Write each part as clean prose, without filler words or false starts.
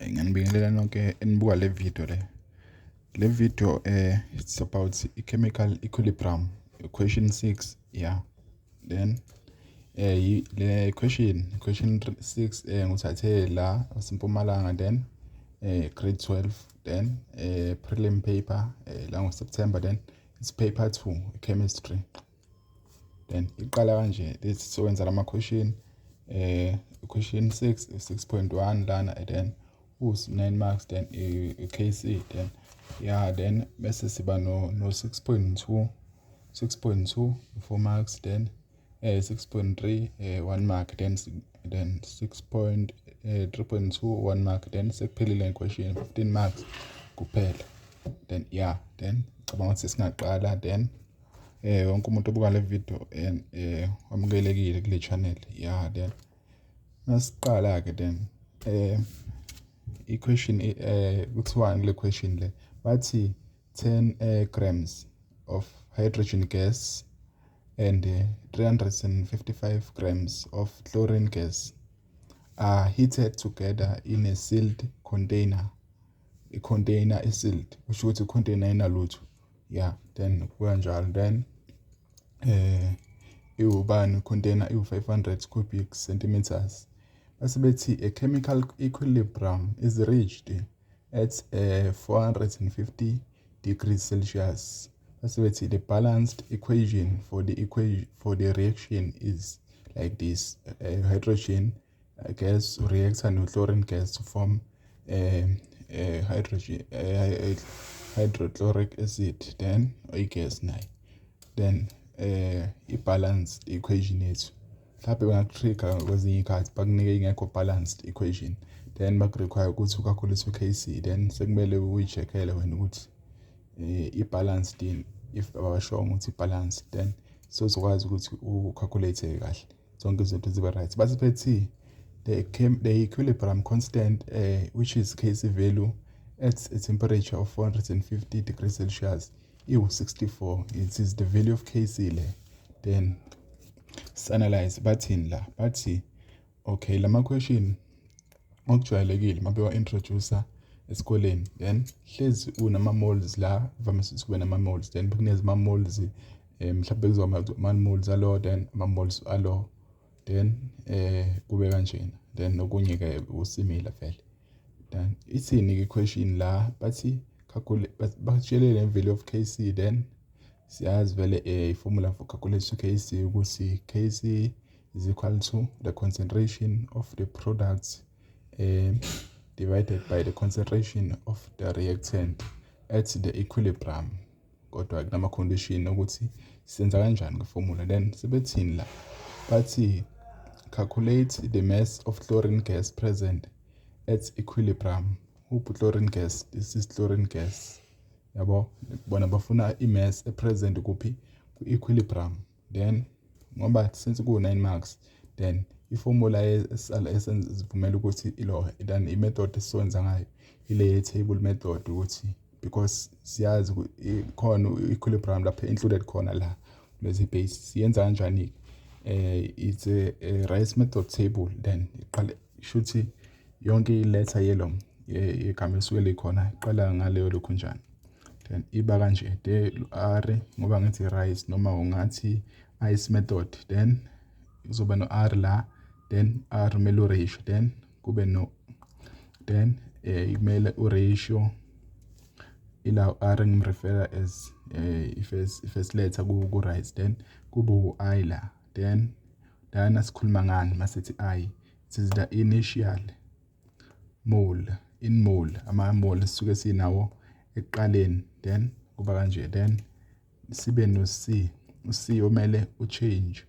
Ngiyanibingelela nonke enibuka le video le. Le video it's about i-chemical equilibrium, equation 6, yeah. Then le question 6 ngithathe la waseMpumalanga, then grade 12, then prelim paper la ngo-September, then it's paper 2, chemistry. Then iqala kanje, this sowenza lama question, question 6, 6.1 lana, and then 9 marks, then KC, then yeah, then bese siba no 6.2, 6.2 4 marks, then 6.3 1 mark, then 6.3.2 1 mark, then sekuphelile question 15 marks kuphela. Then yeah, then cabanga ukuthi singaqala. Then wonke umuntu obuka le video wamukelekile kule channel, yeah. Then masiqala ke, then i-question kuthiwani kule question le? Bathi 10 grams of hydrogen gas and 355 grams of chlorine gas are heated together in a sealed container. I-container e-sealed kusho ukuthi i-container ayinalutho, yeah. Then kukanjalo, then iwubani container? Iwu-500 cubic centimeters. Base bethi a chemical equilibrium is reached at 450 degrees Celsius. Base bethi the balanced equation for the reaction is like this: hydrogen gas reacts with chlorine gas to form hydrogen hydrochloric acid, then i-gas nayo. Then i-balanced equation yethu, mhlawumbe bangaku-trigger kwezinye iy'khathi, bakunike ingekho balanced equation, then baku-require ukuthi u-calculate u-KC, then sekumele uyi-check-ele wena ukuthi i-balanced yini. If abashongo ukuthi i-balanced, then sozokwazi ukuthi u-calculate kahle zonke izinto zibe right. Base bethi the equilibrium constant, which is KC value at a temperature of 450 degrees Celsius, iwu-64. It is the value of KC le. Then analyze bathini la? Bathi okay, lama question okujwayelekile mabewa-introduce esikoleni, then hlezi unama moles la, vamise ukuthi kube nama moles, then bekunikeza ama moles, mhlawumbe kuzoba ama moles alo, then ama moles alo, then kube kanjena, then nokunye ke usimila vele. Then ithini ke question la? Bathi calculate, batshele le value of KC. Then siyazi vele i-formula for calculate KC ukuthi KC is equal to the concentration of the products divided by the concentration of the reactant at the equilibrium. Kodwa kunama condition ukuthi senza kanjani nge-formula. Then sebethini la? Bathi calculate the mass of chlorine gas present at equilibrium. Uphi chlorine gas? This is chlorine gas, yabo. Bona bafuna i-mass e-present kuphi? Ku-equilibrium. Then ngoba since ku-9 marks, then i-formula esivumela ukuthi ilo, then i-method esiwenza ngayo ile table method, ukuthi because siyazi khona equilibrium lapho included khona la kulezi base. Siyenza kanjani? It's a rice method table. Then iqale shuthi yonke i-letter yelo igama esuke likhona iqala ngaleyo lokhu njani, then iba kanje de R, ngoba ngithi rice noma ungathi ice method, then kuzoba no R la, then R kumele ratio, then kube no, then kumele u ratio ila R ngim-refer as i-first letter ku rice, then kube u I la. Then lana sikhuluma ngani masithi I? It is the initial mole, in mole, ama mole sisuke sinawo ekuqaleni. Then kuba kanje, then sibe no C, u-C omele u-change,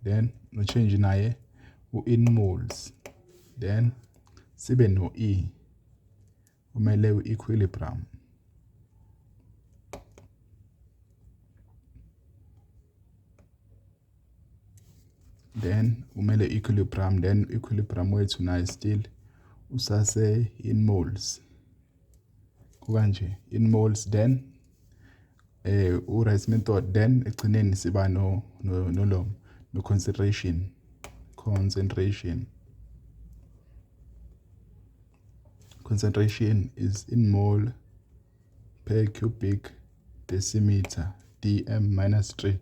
then no change naye u-in moles, then sibe no E umele u-equilibrium. Then umele equilibrium, then equilibrium wethu naye still usase in moles, kukanje in moles. Then u-rice method, then egcineni siba no concentration. Concentration is in mole per cubic decimeter, dm minus 3,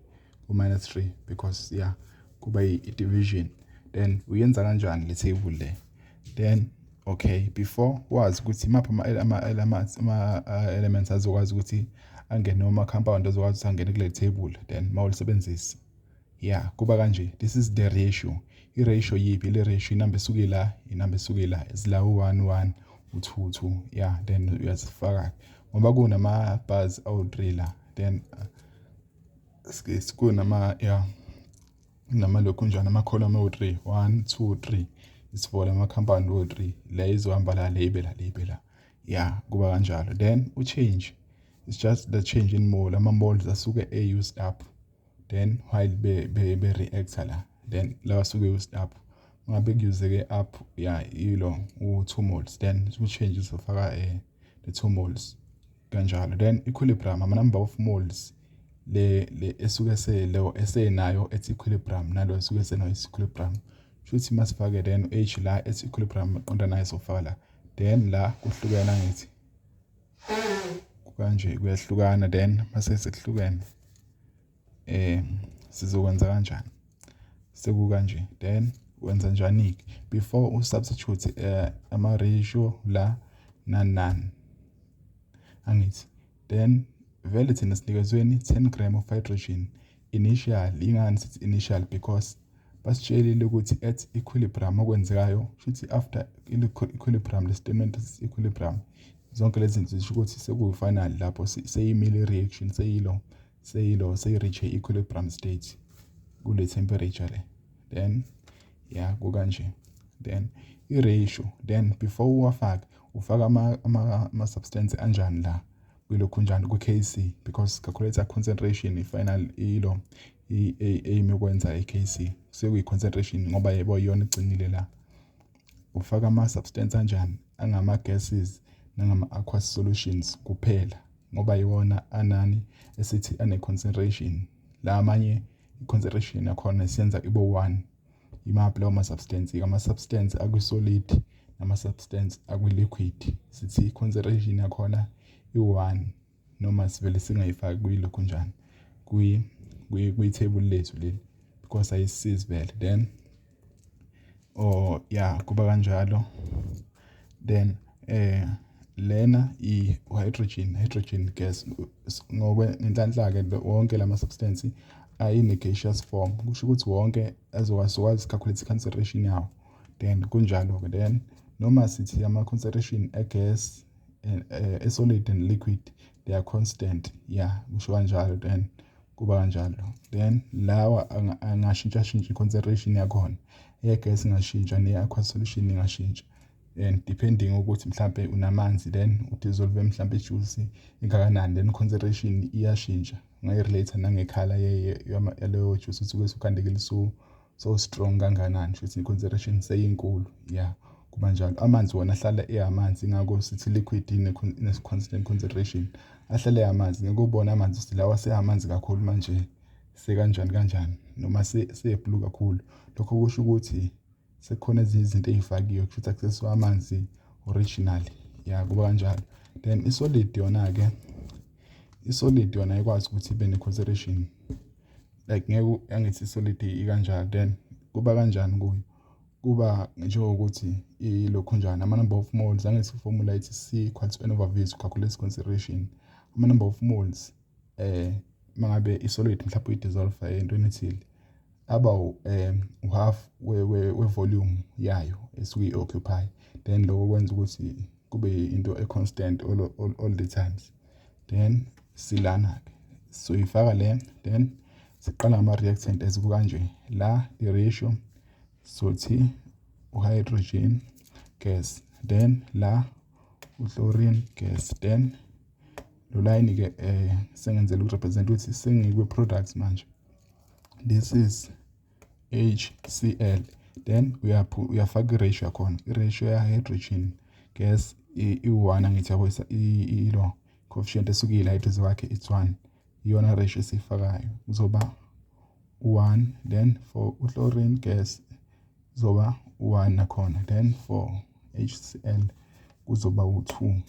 minus 3, because, yeah, kuba i-division. Then uyenza kanjani le table le? Then, okay, before wazi ukuthi imaphi ama-elements azokwazi ukuthi angene noma compound azokwazi ukuthi angene kule table, then mawulisebenzisa, yeah, kuba kanje. This is the ratio. I-ratio yiphi le ratio? Inamba esuke la, inamba esuke la, zila u-1 1, u-2 2, yeah. Then uyazifaka ngoba kunama-bars awu-3 la. Then kunama, yeah, namalokhu njani, ama-column awu-3, 1 2 3 is for ama-compound awu-3. Le izohamba la, le ibe la, le ibe la, yeah, kuba kanjalo. Then u-change is just the change in mole, ama-moles asuke e-used up then while be-reactor la. Then lawa asuke used up, ngabe kuyuzeke up, yeah, ilo u-2 moles, then ku-change uzofaka the 2 moles kanjalo. Then equilibrium, ama-number of moles le esuke selo esenayo at equilibrium, nalo esuke senayo equilibrium. Shuthi masifake then H la at equilibrium, qonda nayo sofaka la. Then la kuhlukene, angithi kanje kuyahlukana. Then mase sekuhlukene, sizokwenza kanjani sekukanje? Then wenza njani ke before usubstitute ama ratio la nani nani, angithi? Then vele thina sinikezweni 10 gram of hydrogen initial. Ingani sithi initial? Because basitshelile ukuthi at equilibrium okwenzekayo, shuthi after equilibrium, le statement is equilibrium, zonke lezi zinto zisho ukuthi sekuyi-final lapho seyimile i-reaction, seyilo seyi-reach equilibrium state kule temperature le. Then, yeah, kukanje. Then i-ratio, then before uwafake, ufaka ama-substance anjani la kwilokhu njani ku-Kc? Because calculate concentration, i-final ilo i-aim yokwenza i-Kc sekuyi-concentration, ngoba yebo, iyona igcinile la. Ufaka ama-substance anjani? Angama-gases nangama-aqueous solutions kuphela, ngoba iwona anani esithi ane-concentration. La amanye i-concentration yakhona siyenza ibe 1. Imaphi lawo ma-substance? Ama-substance akwi-solid nama-substance akwi-liquid, sithi i-concentration yakhona i-1, noma sivele singayifaki kuyilokhu njani, kwi-table lethu leli, because ayisisizi vele. Then, oh yeah, kuba kanjalo. Then lena i-hydrogen, hydrogen gas, ngokwe ngenhlanhla ke wonke lama substance ayine gaseous form, kusho ukuthi wonke azokwazi calculate concentration yawo. Then kunjalo ke. Then noma sithi ama concentration e gas, e solid and liquid, they are constant, yeah, kusho kanjalo. Then kuba kanjalo. Then lawa angashintsha shintsha i-concentration yakhona, ye-gas ingashintsha, ne-aqueous solution ingashintsha, and depending ukuthi mhlambe unamanzi, then udissolve mhlambe ijuice ingakanani, then concentration iyashintsha. Ungayi-relate nange-colour yaleyo juice, usuke usukhandekile so strong kangakanani, shuthi i-concentration seyinkulu, yeah, kuba njalo. Amanzi wona ahlala eyamanzi, ingakho sithi liquid ine-constant concentration. Ahlale amanzi, ngeke ubone amanzi ukuthi lawa seyamanzi kakhulu manje, sekanjani kanjani, noma se-blue kakhulu. Lokho kusho ukuthi sekukhona ezinye izinto ey'fakiwe, kusho ukuthi akusesiwo amanzi originally, ya, kuba kanjalo. Then i-solid yona-ke, i-solid yona ayikwazi ukuthi ibe ne-concentration, like ngeke, angithi i-solid ikanjalo. Then kuba kanjani kuyo? Kuba njengokuthi ilokhu njani, ama-number of moles, angithi i-formula ithi C equal to N over V to calculate concentration. Ama-number of moles, mangabe i-solid mhlawumbe uyidissolve entweni ethile, aba u-half we-volume yayo esuke i-occupy. Then lokho kwenza ukuthi kube into e-constant all the times. Then silana-ke soyifaka le. Then siqala ngama-reactant ezikanje la, the ratio sothi u-hydrogen gas, then la u-chlorine gas. Then lo line ke sengenzela ukurepresent ukuthi sengikwi-products manje, this is HCl. Then uyafaka i-ratio yakhona, i-ratio ya-hydrogen gas i-1, angithi yabo, ilo coefficient esuke ila eduze kwakhe, it's 1, iyona ratio esiyifakayo, kuzoba u-1. Then for u-chlorine gas kuzoba u-1 nakhona. Then for HCl Kuzoba u-2.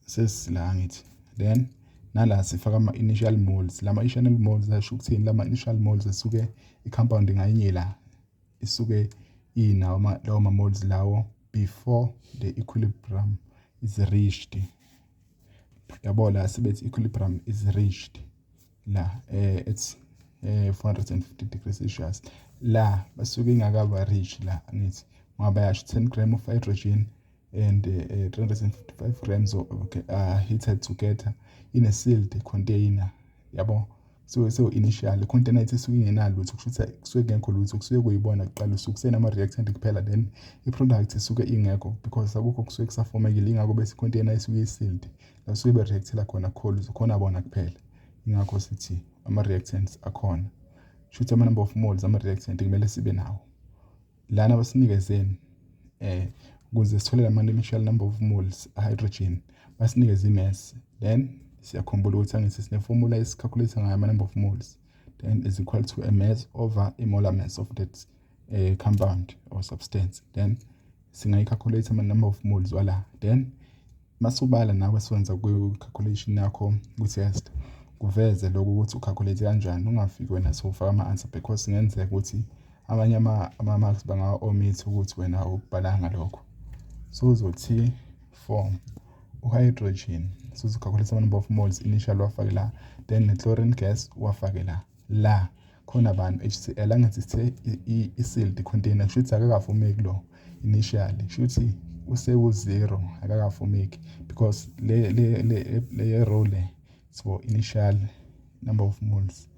Sesila ngithi, then nala sifaka ama-initial moles. Lama initial moles asho ukuthini? Lama initial moles asuke i-compound ngayinye la isuke inawo lawo ma-moles lawo before the equilibrium is reached, yabo. La sibethi equilibrium is reached la it's 450 degrees Celsius. La basuke ingakaba reach la, angithi? Ngoba yasho 10 gram of hydrogen and 355 grams of, okay, heated together in a sealed container, yabo. So initially container ithi isuke ingenalutho, kusho ukuthi kusuke kungekho lutho, kusuke kuyibona kuqala, usuke kusenama-reactant kuphela, then i-product isuke ingekho because akukho kusuke kusafomekile. Ingakho bese i-container isuke i-sealed, la suke be-reactela khona khona bona kuphela. Ingakho sithi ama-reactants akhona, shuthi ama-number of moles ama-reactant kumele sibe nawo lana basinikezeni ukuze sithole lama initial number of moles hydrogen. Basinikeze i-mass, then siyakhumbula ukuthi angithi sine-formula esi-calculate ngayo ama-number of moles, then is equal to a mass over a molar mass of that compound or substance. Then singayi-calculate ama-number of moles wala. Then masubala nawe siwenza kwi-calculation yakho kwi-test, kuveze lokhu ukuthi u-calculate kanjani. Ungafiki wena sowufaka ama-answer because kungenzeka ukuthi amanye ama-marks bangawa-omit ukuthi wena ukubhalanga lokho. So uzothi for u-hydrogen sizo-calculate ama-number of moles initial, wafake la, then ne-chlorine gas wafake la. La khona bani? HCl. Angithi sithe i-sealed container, kusho ukuthi akakafomeki lo initially, kusho ukuthi usewu-zero, akakafomeki because le row le is for initial number of moles.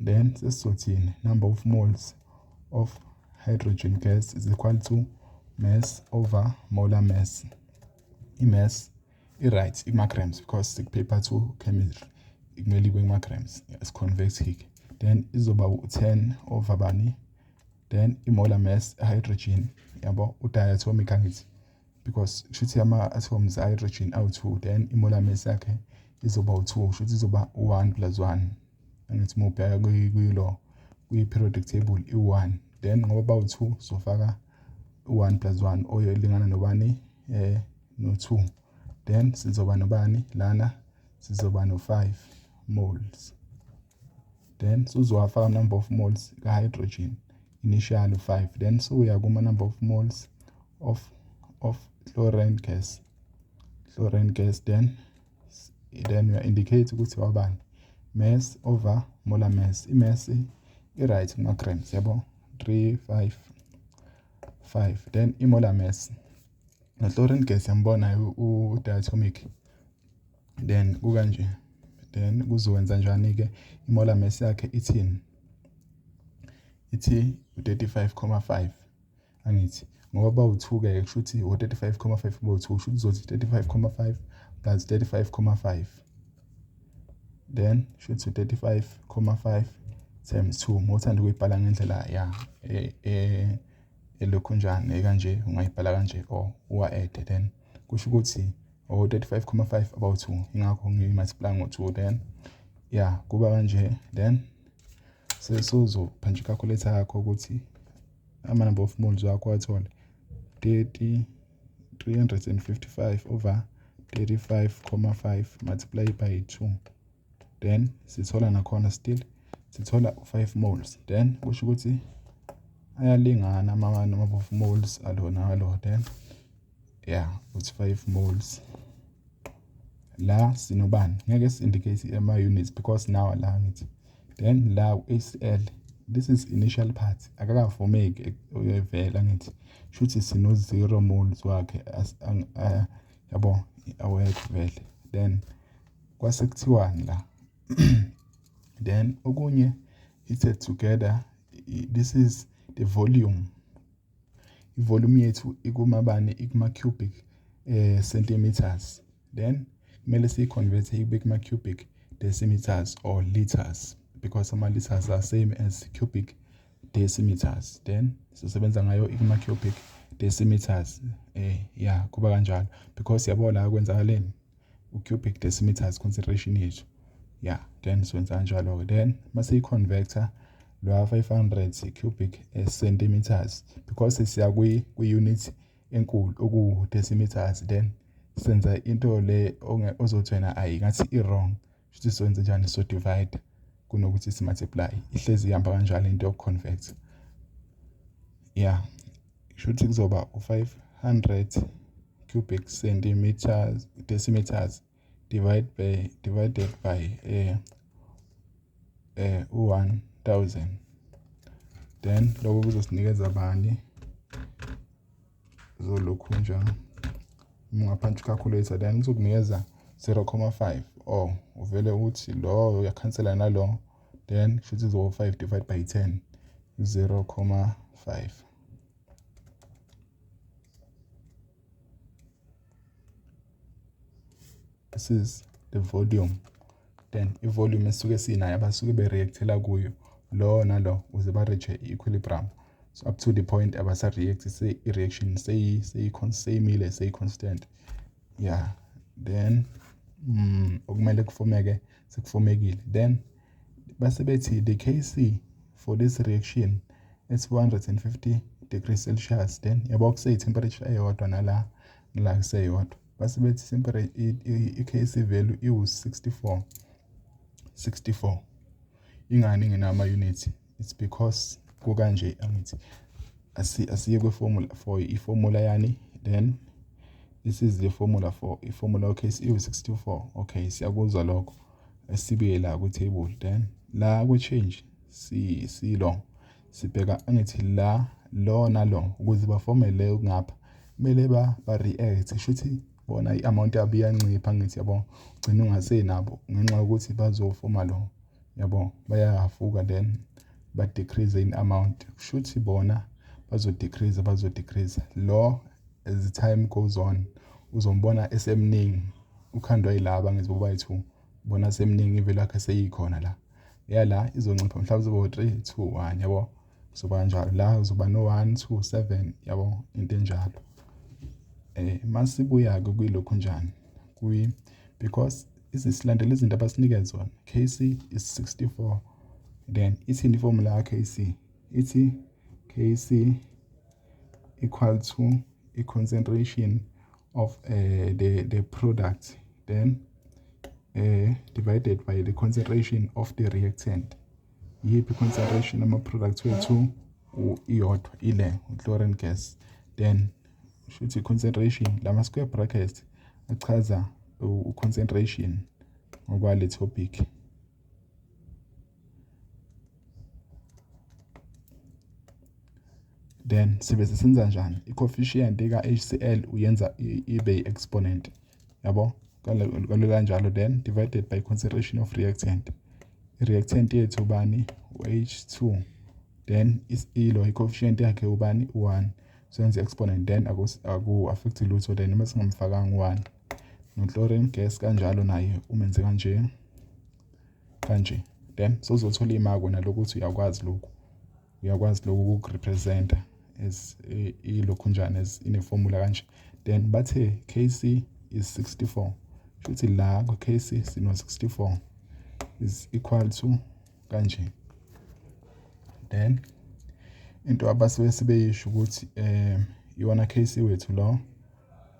Then sesizothini? Number of moles of hydrogen gas is equal to mass over molar mass. I-mass i-right ima-grams because siku-paper 2 chemistry, kumele ibe kuma-grams, si-convert-ke. Then izoba u-10 over bani? Then i-molar mass hydrogen, yabo, u-diatomic angithi, because kushuthi ama-atoms hydrogen awu-2, then i-molar mass yakhe izoba u-2, kushuthi izoba u-1 plus 1, angithi? Uma ubheka kuyilo kwi-periodic table i-1, then ngoba bawu-2 sofaka u-1 plus 1 oyolingana nobani? No-2. Then sizoba nobani lana? Sizoba no-5 moles. Then suzowafaka number of moles ka-hydrogen initial 5, then suya kuma number of moles of chlorine gas, chlorine gas. Then we indicate ukuthi wabani? Mass over molar mass. I-mass i-right kuma-grams, yabo, 3 5 5. Then i-molar mass no-chlorine gas yambona u-diatomic, then kukanje. Then kuzokwenza njani-ke? I-molar mass yakhe ithini? Ithi u-35,5, angithi? Ngoba bawu-2-ke, kusho ukuthi u-35,5 bawu-2, kusho ukuthi uzothi 35,5 plus 35,5, then shuthi 35,5 times 2. Uma uthanda ukuyibhala ngendlela ya elokhunjani kanje, ungayibhala kanje or uwa-add. Then kusho ukuthi o 35,5 about 2, ingakho ngiyi-multiply ngo-2. Then ya, kuba kanje. Then sesuzophantsha i-calculator yakho ukuthi ama-number of moles wakho wathole 30 355 over 35,5 multiply by 2. Then sithola nakhona still sithola 5 moles. Then kusho ukuthi ayalingana ama-number of moles alo nalo. Then yeah, uthi 5 moles. La sinobani? Ngeke si-indicate ama-units because now la ngithi, then la u-HCl, this is initial part, akakafomeki vela, ngithi? Shuthi sino 0 moles wakhe, yabo, awekho vele. Then kwase kuthiwani la? Then okunye, heated together, this is the volume. I-volume yethu ikumabani? Ikuma-cubic centimeters. Then kumele siyi-convert ibe kuma-cubic decimeters or liters because ama-liters are same as cubic decimeters. Then sisebenza ngayo ikuma-cubic decimeters. Yeah, kuba kanjalo because yabo la kwenzakaleni u-cubic decimeters concentration yethu. Yeah, then siwenza kanjalo-ke. Then mase i-converter lwa 500 cubic centimeters because siya kwi-unit. enkulu oku-decimeters, then senza into le ozothi wena ayi ngathi i-wrong. Shuthi sizoyenza njani? So divide kunokuthi si-multiply. Ihlezi ihamba kanjalo into yoku-convert. Yeah, shuthi kuzoba u-500 cubic centimeters decimeters divided by u-1000. Then lokho kuzosinikeza bani? Zolokhu njalo ungaphansi calculator, then kuzokunikeza 0.5. Oh, uvele uthi lo uyakhansela nalo, then shuthi kuzoba 5 divided by 10, 0.5. This is the volume. Then i-volume esuke sinayo abasuke be-reactela kuyo lo nalo ukuze ba-reach i-equilibrium. So up to the point abasa-react, say i-reaction seyimile, seyi-constant. Yeah, then okumele kufomeke sekufomekile. Then base bethi the Kc for this reaction is 450 degrees Celsius. Then yabo kuseyi-temperature eyodwa nala nala kuseyodwa. Base bethi i-Kc value iwu-64 64. Ingani ingenama units? It's because kukanje, angithi asiye kwi-formula for i-formula yani. Then this is the formula for i-formula. Okay, iwu-64. Okay, siyakuzwa lokho. Esibuye la ku-table, then la ku-change si lo sibheka, angithi la lo nalo ukuze bafome le ngapha kumele ba react. Shuthi bona i-amount yabo iyancipha, angithi yabo, ugcina ungasenabo ngenxa yokuthi bazofoma lo, yabo, bayahafuka, then ba decrease in amount. Shuthi bona bazo decrease lo as the time goes on. Uzombona esemningi, ukhandwa yilaba ngithi bobayi-2, bona semningi, i-value yakhe seyikhona la. Yala izoncipha, mhlawumbe kuzoba 3 2 1, yabo, kuzoba kanjalo. La uzoba no 1 2 7, yabo, into enjalo. Masibuya ke kuyilokhu njani kuyi, because isilandela izinto abasinike zona. Kc is 64. Then ithini iformula ka Kc? Ithi Kc equal to a concentration of the product, then divided by the concentration of the reactant. Yiphi concentration ama product wethu? Iyodwa, ile chlorine gas. Then shuthi concentration, lama square brackets achaza u-concentration ngokwale topic. Then sibe sesenza njani? I-coefficient ka-HCl uyenza ibe i-exponent, yabo, kalula kanjalo. Then divided by concentration of reactant. I-reactant yethu ubani? U-H2. Then ilo i-coefficient yakhe ubani? U-1. So yenza i-exponent, then aku-affect lutho then uma singamfakanga u-1. No-chlorine gas kanjalo naye umenze kanje kanje. Then sozothola imako nalokuthi uyakwazi lokhu, uyakwazi lokhu ukurepresenta as ilokhu njani, as ine-formula kanje. Then bathe Kc is 64. Shuthi la ku-Kc sino 64 is equal to kanje. Then into abasuke sebeyisho ukuthi iwona Kc wethu lo.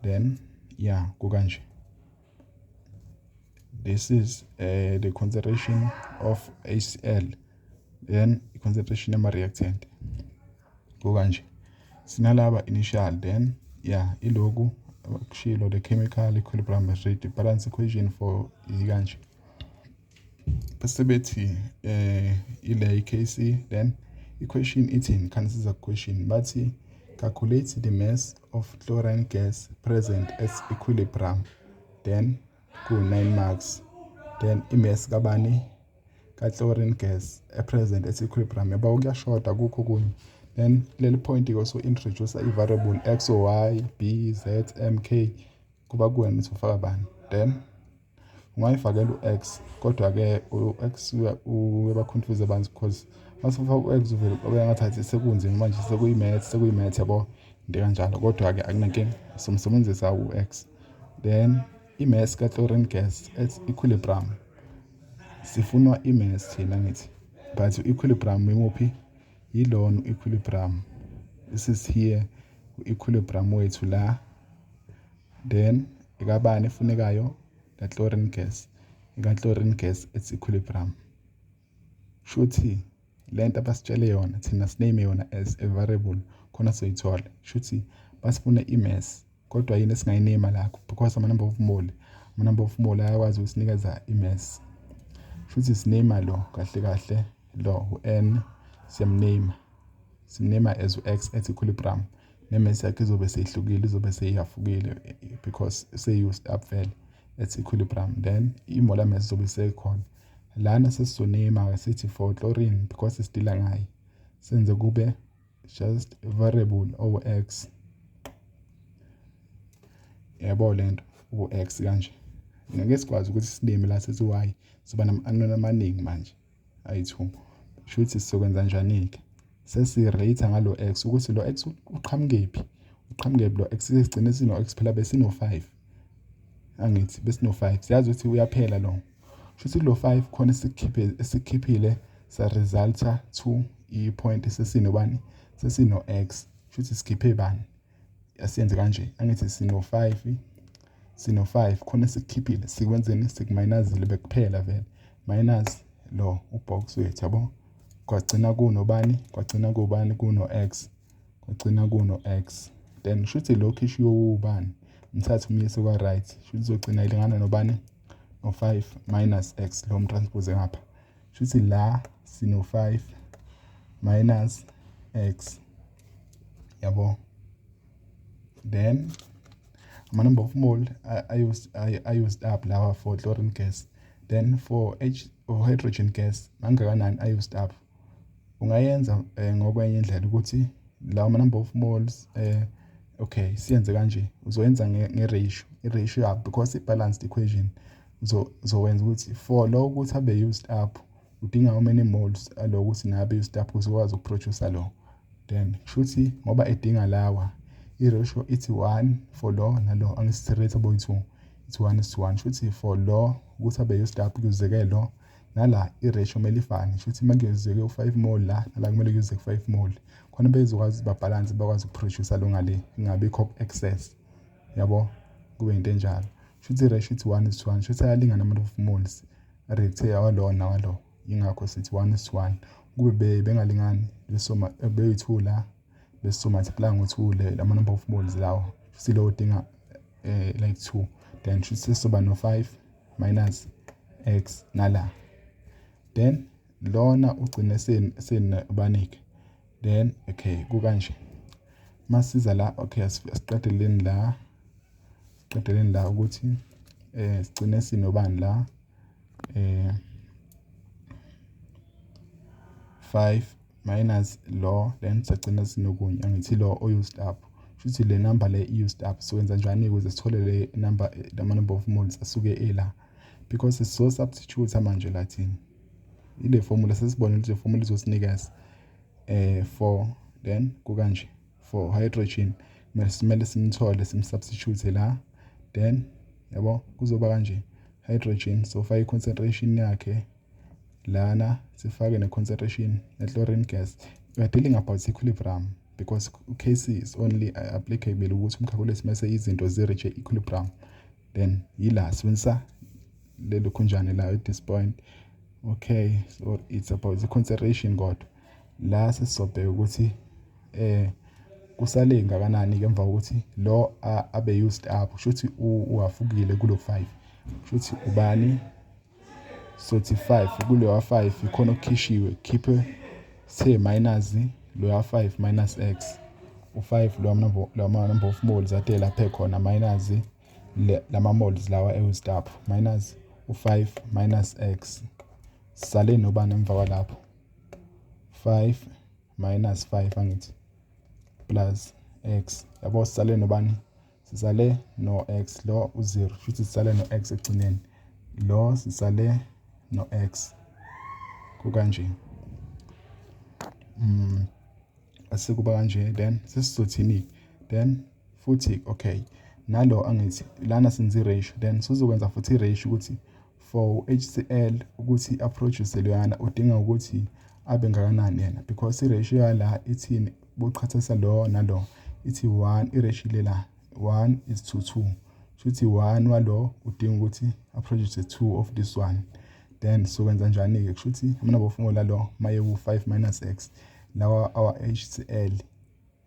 Then yeah, kukanje. This is the concentration of HCl, then i-concentration yama-reactant kukanje. Sinalaba initial. Then yeah, iloku kushilo, the chemical equilibrium is ready, balance equation for ikanje. Bese bethi ile Kc. Then equation ithini? Khani siza question, bathi calculate the mass of chlorine gas present at equilibrium. Then ku 9 marks. Then i-mass kabani? Ka-chlorine gas e-present at equilibrium, yabo, kuyashoda kukho kunye. Then leli point ke so introduce i-variable x or y, b, z, m, k, kuba kuwena ukuthi ufaka bani. Then ungayifakela u-x, kodwa-ke u-x uyaba-confuse abantu, because masufaka u-x uvele ube ngathi sekunzima manje, sekuyi-math, yabo, into kanjalo. Kodwa-ke akunankinga, somsebenzisa u-x. Then i-mass ka-chlorine gas at equilibrium, sifunwa i-mass thina, ngithi, but equilibrium imuphi? Yilona equilibrium. This is here. U-equilibrium wethu la, then ekabani efunekayo? La chlorine gas, eka-chlorine gas at equilibrium. Shuthi lento abasitshele yona thina siname yona as a variable khona soyithola. Shuthi basifuna i-mass, kodwa yini esingayiname lakho? Because ama-number of mole, ama-number of mole ayakwazi ukusinikeza i-mass. Shuthi siname lo kahle kahle, lo u-n siyamname, simname as u-x at equilibrium. Ne-mass yakhe izobe seyihlukile, izobe seyihafukile because seyi-used up vele at equilibrium. Then i-molar mass izobe seyikhona lana. Sesizoname-ke sithi for chlorine, because sidila ngaye, senze kube just variable owu-x, yabo, lento u-x kanje. Ngeke sikwazi ukuthi siname la sithi y, siba nama-unknown amaningi manje ayi-two. Shuthi sizokwenza njani-ke? Sesi-relate ngalo x, ukuthi lo x uqhamukephi, uqhamukephi lo x? Sigcine sino-x phela, besino-5 angithi? Besino-5, siyazi ukuthi uyaphela lo. Shuthi kulo 5 khona esikhiphe, esikhiphile, sa-resulta to i-point sesinobani? Sesino-x. Shuthi sikhiphe bani? Asiyenze kanje, angithi sino-5, sino-5 khona esikukhiphile, sikwenzeni? Sikumayinazile, bekuphela vele, minus lo ubox wethu, yabo. Kwagcina kunobani? Kwagcina kubani? Kuno-x, kwagcina kuno-x. Then shuthi lo khishiwe ubani? Ngithathe umyise kwa-right. Shuthi izogcina ilingana nobani? No-5 minus x, lo mtranspose ngapha. Shuthi la sino-5 minus x, yabo. Then ama-number of mole are used up lawa for chlorine gas. Then for H or hydrogen gas, mangakanani a-used up? Ungayenza ngokwenye indlela ukuthi lawa ma-number of moles, okay, siyenze kanje. Uzoyenza nge-ratio, i-ratio yabo, because i-balanced equation. Uzowenza ukuthi for lo ukuthi abe used up, udinga how many moles alo ukuthi nabe used up ukuze ukwazi ukuproduce lo? Then kushuthi ngoba edinga lawa, i-ratio ithi 1 for lo nalo, angisi-rate boyi-2, ithi 1 is to 1. Shuthi for lo ukuthi abe used up, kuzeke lo nala, i-ratio kumele ifane. Shuthi uma kuyenzeke u-5 mole la, nala kumele kuyenzeke 5 mole, khona bezokwazi babhalanse, bakwazi ukuproduce lo ngale, kungabikho excess, yabo, kube into enjalo. Shuthi i-ratio ithi 1 is to 1. Shuthi ayalingana ama of moles rate awalo nawalo, ingakho sithi 1 is to 1. Kube bengalingani, besoma beyi-2 la, bese multiply ngo-2 le lama number of moles lawo. Shuthi lo udinga like 2, then shuthi sesizoba no-5 minus x nala. Then lona ugcine senibanike. Then okay, kukanje masiza la. Okay, asiqedeleni la, siqedeleni la ukuthi sigcine sinobani la? 5 minus lo, then sagcina sinokunye, angithi lo o-used up? Shuthi le number le i-used up. Siwenza njani ukuze sithole le number, lama number of moles asuke ela? Because sizo substitute manje la thina ile formula, sesibonile ukuthi le formula izosinikeza 4. Then kukanje, for hydrogen kumele simthole, simsubstitute la. Then yabo, kuzoba kanje: hydrogen sofaka i-concentration yakhe lana, sifake ne-concentration ne-chlorine gas. We are dealing about equilibrium because Kc is only applicable ukuthi umcalculate mase izinto zi-reach equilibrium. Then yila sibenzisa lelo khunjane la at this point. Okay, so it's about the concentration, kodwa la sesizobheka ukuthi kusale ngakanani ke emva kokuthi lo abe used up. Kusho ukuthi uhafukile kulo 5. Kusho ukuthi ubani? Sothi 5 kuleya 5 ikhona okukhishiwe, khiphe sithe minus loya 5 minus x, u5 lo number of moles ade lapha ekhona, minus lama moles lawa e-used up, minus u5 minus x. Sale nobani emva kwalapho? 5 minus 5, angithi, plus x, yabo. Sisale nobani? Sisale no-x, lo u-0. Futhi sisale no-x ekugcineni, lo sisale no-x kukanje. Asikuba kanje. Then sesizothini then futhi? Okay, nalo angithi lana senze i-ratio, then sizokwenza futhi i-ratio ukuthi for HCl ukuthi aproduce loyana, udinga ukuthi abe ngakanani yena? Because i-ratio yala ithini? Boqhathanisa lo nalo, Ithi 1 i-ratio le la, 1 is to 2. Shuthi 1 walo udinga ukuthi a-produce 2 of this one. Then sokwenza njani-ke? Kusho ukuthi ama-number of mole alo maye ku-5 minus x, lawa awa HCl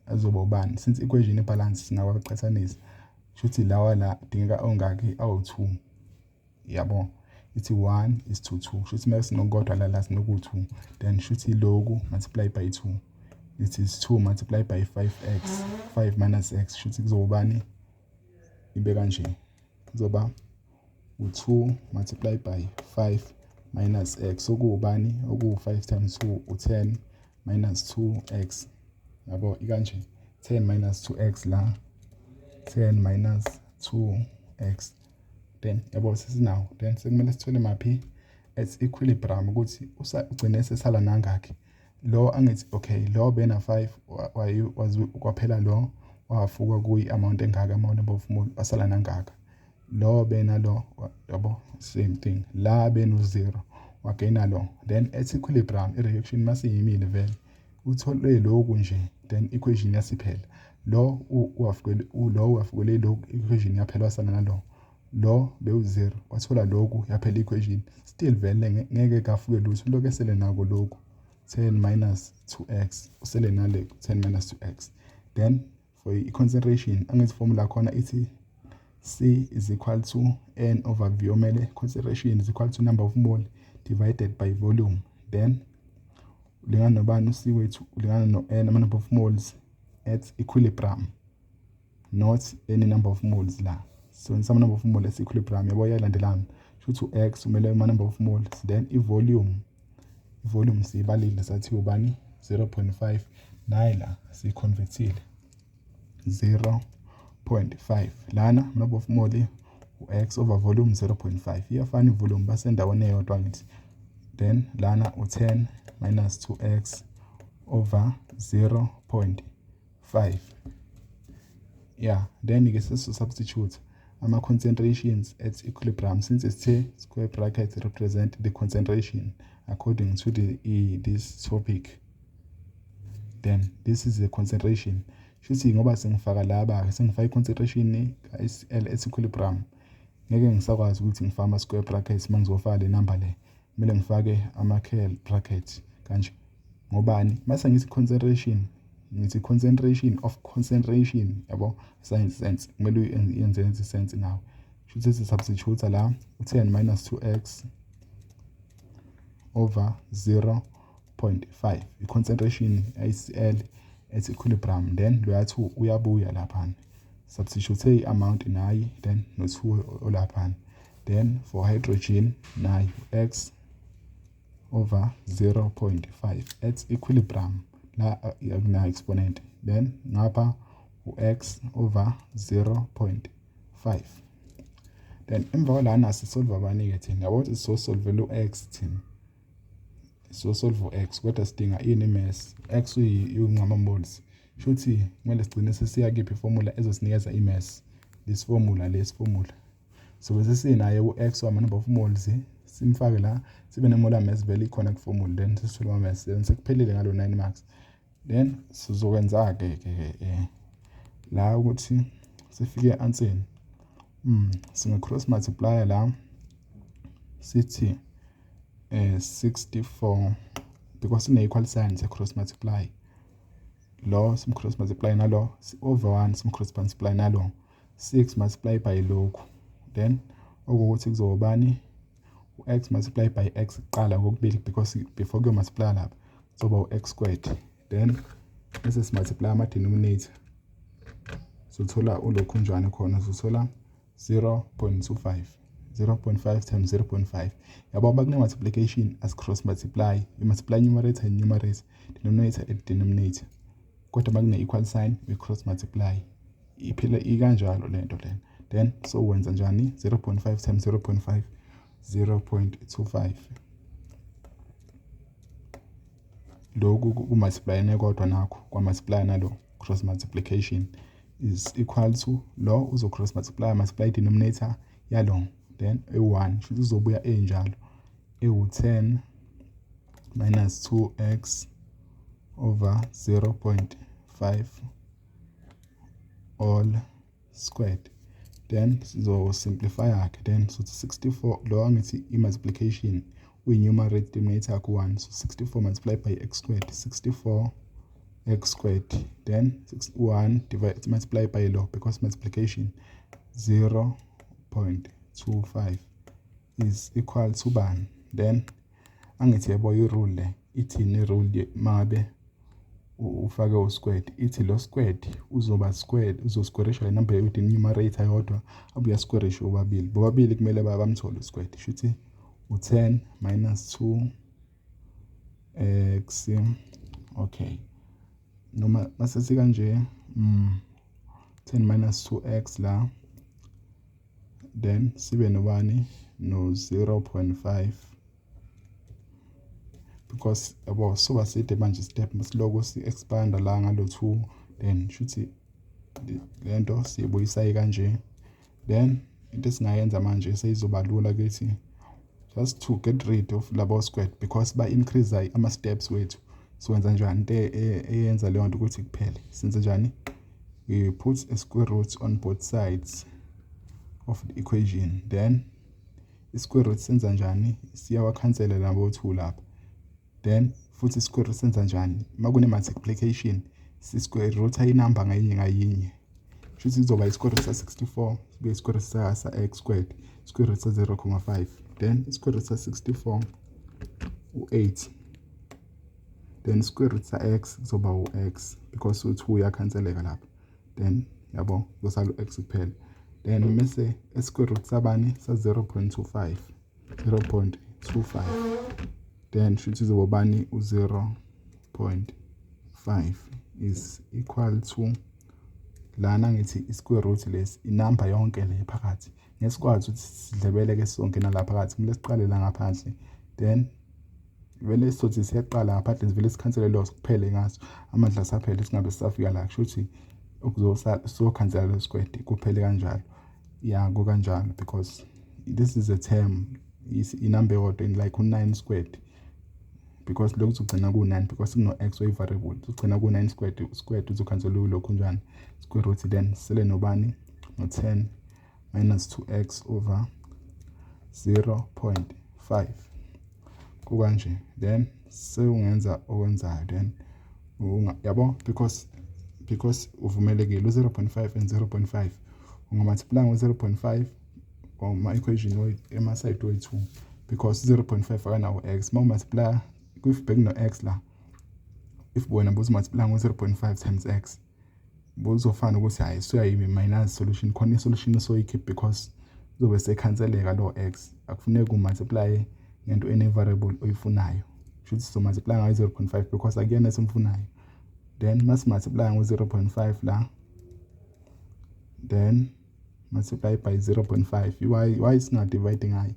azoba ubani? Since equation i-balance, singawaqhathanisa. Kusho ukuthi lawa la dingeka ongaki? Awu-2, yabo. Ithi 1 is to 2, kusho ukuthi uma sinokodwa la, la sinoku-2, then shuthi loku multiply by 2, it is 2 multiply by 5x, 5 minus x. Shuthi kuzoba ubani? Ibe kanje, kuzoba u-2 multiply by 5 minus x, okuwubani? Okuwu-5 times 2, u-10 minus 2x, yabo. Ikanje, 10 minus 2x la, 10 minus 2x. Then yabo, sesinawo. Then sekumele sithole maphi at equilibrium, ukuthi ugcine sesala nangakhi lo. Angithi okay, lo bena 5 kwaphela, lo wafuka kuyi-amount engaka, ama-number of mole wasala nangaka. Lo bena lo, yabo, same thing la, benu-0, wagaina lo. Then at equilibrium, i-reaction masiyimile vele, uthole lokhu nje, then equation yasiphela. Lo wafukele, lo wafukele lokhu, equation yaphela, wasala nalo. Lo bewu-0, wathola lokhu, yaphela equation. Still vele ngeke kafuke lutho, lokhu esele nako lokhu 10 minus 2x, usele nale 10 minus 2x. Then for i-concentration, angithi formula khona ithi C is equal to N over V, omele concentration is equal to number of mole divided by volume. Then ulingana nobani u-C wethu? Ulingana no-N, ama-number of moles at equilibrium, not any number of moles la. So some number of moles at equilibrium, yabo, iyalandelana. Shuthi u-x umele ama-number of moles, then i-volume, i-volume siyibalile, sathi ubani? 0.5. Nayi la, siyi-convertile, 0.5 lana, number of mole u-x over volume 0.5, iyafana i-volume, basendaweni eyodwa ngithi. Then lana u-10 minus 2x over 0.5, yeah. Then ke seso-substitute ama-concentrations at equilibrium, since it's square bracket represent the concentration according to this topic. Then this is the concentration. Shuthi ngoba sengifaka laba, sengifaka i-concentration ka-HCl at equilibrium, ngeke ngisakwazi ukuthi ngifake ama-square brackets. Uma ngizofaka le number le, kumele ngifake ama-curly bracket kanje. Ngobani? Mase ngithi concentration, ngithi concentration of concentration, yabo, science sense, kumele uyenze yenze sense nawe. Shuthi si-substitute la u-10 minus 2x over 0.5, i-concentration HCl at equilibrium. Then loya 2 uyabuya laphana, substitute i-amount nayi, then no-2 olaphana. Then for hydrogen, nayi x over 0.5 at equilibrium, la akuna exponent. Then ngapha u-x over 0.5. Then emva kwalana sisolve abani-ke thina? Yabo ukuthi sizosolvela u-x thina, sizosolve u-x, kodwa sidinga ini? I-mass. X uyingama-moles. Shuthi kumele sigcine sesiya kiphi iformula ezosinikeza i-mass? This formula, lesi formula. So bese sinaye u-x wama-number of moles, simfake la, sibe ne-molar mass vele ikhona ku-formula, then sesithole ama-mass. Then sekuphelile ngalo 9 marks. Then sizokwenza-ke ke la ukuthi sifike e-answeni. Singa-cross multiply la, sithi 64, because ine-equal sign, se-cross multiply lo, sim-cross multiply nalo, over 1, sim-cross multiply nalo, 6 multiply by lokhu. Then okuwukuthi kuzoba bani? U-x multiply by x kuqala kokubili, because before kuyo multiply lapha kuzoba u-x squared. Then bese si-multiply ama-denominator, sothola ulokhu njani khona? Sothola 0.25, 0.5 times 0.5, yabo. Uma kune-multiplication, as cross multiply, you multiply numerator and numerator, denominator and denominator. Kodwa uma kune-equal sign, we cross multiply. Iphila ikanjalo lento lena. Then so wenza njani? 0.5 times 0.5, 0.25. Lokhu ku-multiply kodwa nakho kwa-multiply nalo, cross multiplication is equal to lo uzo cross multiply, multiply denominator yalo, then ewu-1, shuthi uzobuya enjalo ewu-10 minus 2x over 0.5. All squared. Then sizo-simplify ke, then sothi 64 lo, angithi i-multiplication uyi-numerator, denominator ku-1, so 64 multiplied by x squared, 64 x squared. Then 1 divide, multiply by lo, because multiplication, 0.25 is equal to bani? Then angithi yabo i-rule le ithini? I-rule mangabe ufake u-squared, ithi lo squared uzoba squared, uzosquarisha le number eyodwa, numerator yodwa, abuye asquarishe bobabili. Bobabili kumele bamthole u-squared. Shuthi u-10 minus 2 x, okay, noma mase sikanje, 10 minus 2x la, then sibe nobani? No 0.5, because yabo soba side manje step masiloko si-expanda la ngalo 2. Then shuthi lento siyibuyisa kanje. Then into esingayenza manje seyizoba lula kithi, just to get rid of labo squared, because ba increase ama steps wethu. Siwenza njani into eyenza leyo nto ukuthi kuphele? Senze njani? We put a square root on both sides of the equation. Then i-square root senza njani? Siyawakhansela labo 2 lapha. Then futhi i-square root senza njani? Makune multiplication, si-square root inumber ngayinye ngayinye. Shuthi izoba i-square root sa-64, sibe i-square root sa-x squared, square root sa-0.5. Then i-square root sa-64 u-8, then square root sa-x kuzoba u-x, because u-2 uyakhanseleka lapha. Then yabo kuzosala u-x kuphela. Then mase square root sabani? Sa 0.25, 0.25. Then shuthi izoba bani? U-0.5 is equal to lana, ngithi i-square root lesi, inamba yonke le phakathi. Ngeke sikwazi ukuthi sidlebeleke sonke nala phakathi, kumele siqale la ngaphandle. Then vele sizothi siyaqala ngaphandle, sivele sikhansele lo, kuphele ngaso, amandla saphele, singabe sisafika la. Kusho ukuthi sizokhansela lo squared, kuphele kanjalo. Ya, kukanjalo, because this is a term, inamba eyodwa in like u-9 squared, because lokhu kuzogcina ku-9, because kuno-x oyi-variable, kuzogcina ku-9 squared. Squared uzokhansela lokhu njani? Square root. Then sele nobani? No-10 minus 2x over 0.5, kukanje. Then sewungenza okwenzayo. Then yabo, because uvumelekile u-0.5 and 0.5, ungamultiply ngo-0.5 ama-equation ema-side oyi-2, because 0.5 akanawo x. Uma umultiply, if bekuno-x la, if wena bozumultiply ngo-0.5 times x, buzofana ukuthi hayi, suyayi-minus solution khona, i-solution osoyikhipha, because kuzobe sekhanseleka lo x. Akufuneki umultiply ngento ene-variable oyifunayo. Shuthi sizomultiply ngayo 0.5, because akuyena esimfunayo. Then masi-multiply ngo-0.5 la, then multiply by 0.5. Why singa-divide ngayo?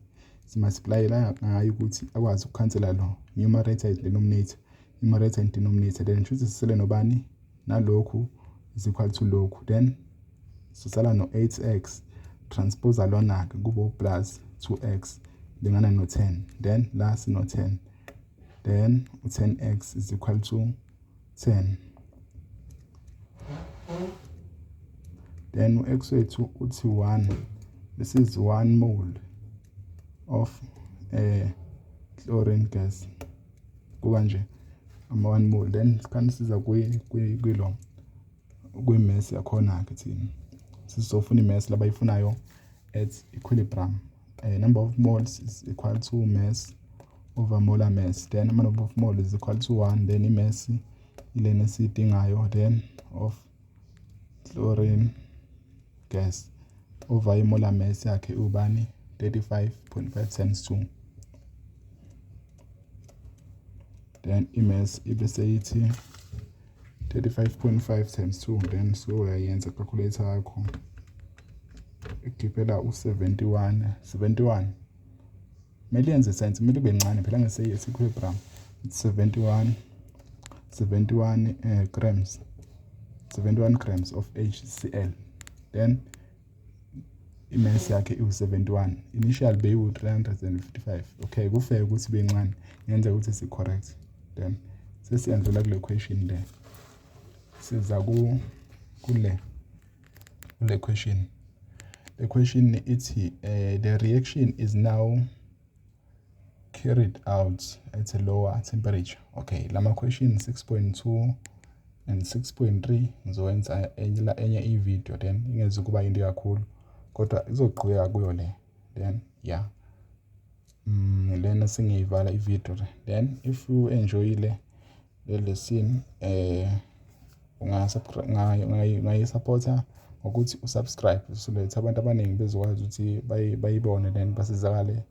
Simultiply la ngayo ukuthi akwazi ukukhansela lo numerator and denominator, numerator and denominator. Then shuthi sisele nobani? Nalokhu is equal to lokhu. Then sisala no-8x, transpose lona-ke kube plus 2x lingana no-10. Then la sino-10, then u-10x is equal to 10. Then u-x wethu uthi 1. This is 1 mole of chlorine gas, kukanje, ama 1 mole. Then sikhani siza kwilo kwi-mass yakhona-ke. Thina sizofuna i-mass labayifunayo at equilibrium. Number of moles is equal to mass over molar mass. Then number of moles is equal to 1, then i-mass ilena esiyidingayo, then of chlorine gas over i-molar mass yakhe ubani? 35.5 times 2. Then i-mass ibe seyithi 35.5 times 2. Then so uyayenza calculator yakho, ikhiphela u-71, 71. Kumele yenze sense, kumele ibe ncane phela ngese-equilibrium. It's 71, 71 grams, 71 grams of HCl. Then i-mass yakhe iwu-71, initial beyiwu-355. Okay, kufeke ukuthi ibe ncane, ngenzeka ukuthi si-correct. Then sesiyandlula kule question le, siza ku kule. Kule question, the question ithi the reaction is now carried out at a lower temperature. Okay, lama question 6.2 and 6.3 ngizowenza enye i-video, then ingeze kuba yinto kakhulu, kodwa izoqhubeka kuyo le. Then yeah, lena sengiyivala i-video. Then if you enjoyile le lesson, ungayisupporta ngokuthi usubscribe so that abantu abaningi bezokwazi ukuthi bayibone, then basizakale.